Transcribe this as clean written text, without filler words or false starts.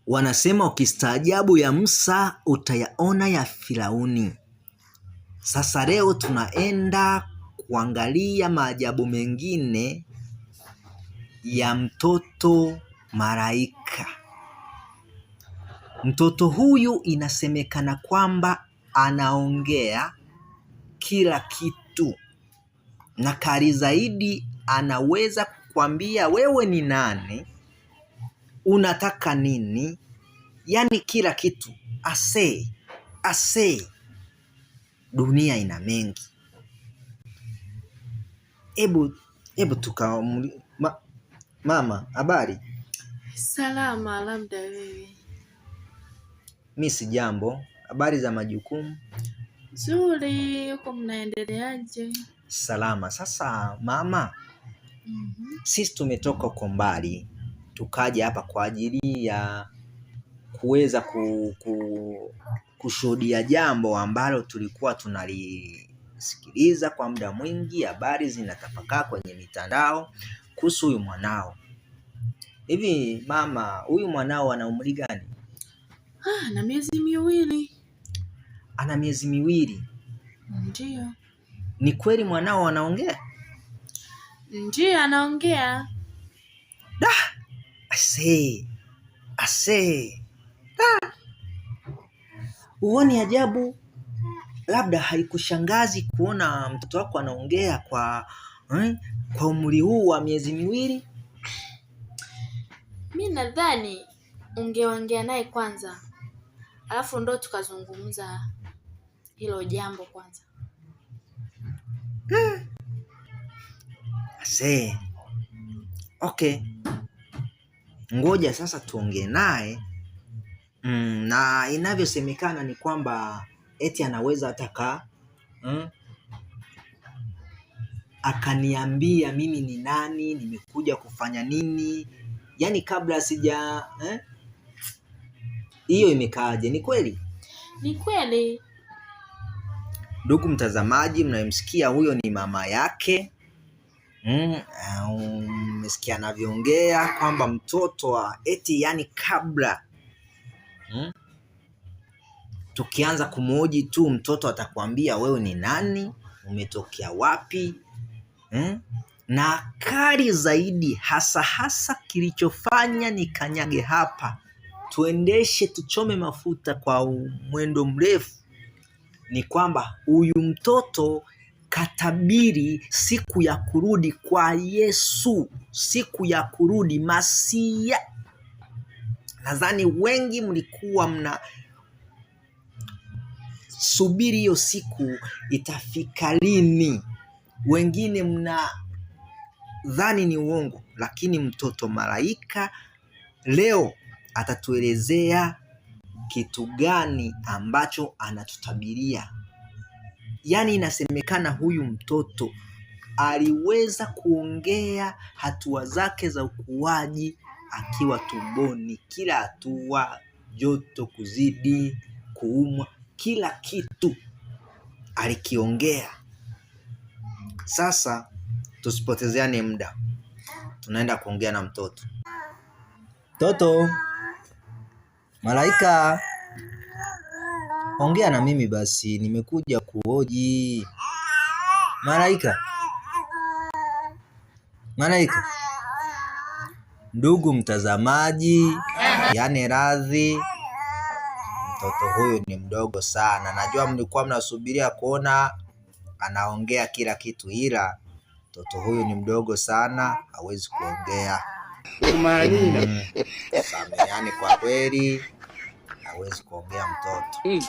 Wanasema ukistaajabu ya Musa utayaona ya Firauni. Sasa leo tunaenda kuangalia maajabu mengine ya mtoto malaika. Mtoto huyu inasemekana kwamba anaongea kila kitu, na kali zaidi anaweza kukwambia wewe ni nani, unataka nini, yani kila kitu asee asee. Dunia ina mengi. Hebu hebu tuka ma, mama, habari? Salama, labda wewe. Mi si jambo. Habari za majukumu? Nzuri, huko mnaendeleaje? Salama. Sasa mama, sisi tumetoka huko mbali tukaja hapa kwa ajili ya kuweza kushuhudia jambo ambalo tulikuwa tunalisikiliza kwa muda mwingi, habari zinatapakaa kwenye mitandao kuhusu huyu mwanao. Hivi mama, huyu mwanao ana umri gani? Ah, na miezi 2. Ana miezi 2. Ndiyo. Ni kweli mwanao anaongea? Ndiyo, anaongea. Da! Asee, asee. Da! Huoni ajabu? Labda haikushangazi kuona mtoto wako anaongea kwa umri huu wa miezi 2? Mi nadhani ungeongea naye kwanza, alafu ndo tukazungumza hilo jambo kwanza. Asee. Okay. Ngoja sasa tuongee naye. Na inavyosemekana ni kwamba eti anaweza hata akaniambia mimi ni nani, nimekuja kufanya nini, yaani kabla sija hiyo imekaaje? Ni kweli? Ni kweli. Ndugu mtazamaji, mnayemsikia huyo ni mama yake. Umesikia anavyoongea kwamba mtoto wa eti, yani kabla tukianza kumhoji tu mtoto atakwambia wewe ni nani, umetokea wapi. Na kali zaidi, hasa hasa kilichofanya nikanyage hapa, tuendeshe tuchome mafuta kwa mwendo mrefu, ni kwamba huyu mtoto katabiri siku ya kurudi kwa Yesu, siku ya kurudi Masia. Nadhani wengi mlikuwa mna subiri hiyo siku itafika lini. Wengine mnadhani ni uongo, lakini mtoto malaika leo atatuelezea kitu gani ambacho anatutabiria. Yaani inasemekana huyu mtoto aliweza kuongea hatua zake za ukuaji akiwa tumboni, kila hatua, joto kuzidi, kuumwa, kila kitu alikiongea. Sasa tusipotezeane muda, tunaenda kuongea na mtoto. Mtoto malaika, ongea na mimi basi, nimekuja kuhoji. Malaika, malaika. Ndugu mtazamaji, yani radhi, mtoto huyu ni mdogo sana. Najua mlikuwa mnasubiria kuona anaongea kila kitu, ila mtoto huyu ni mdogo sana, hawezi kuongea. Sameani kwa kweli, hawezi kuongea mtoto.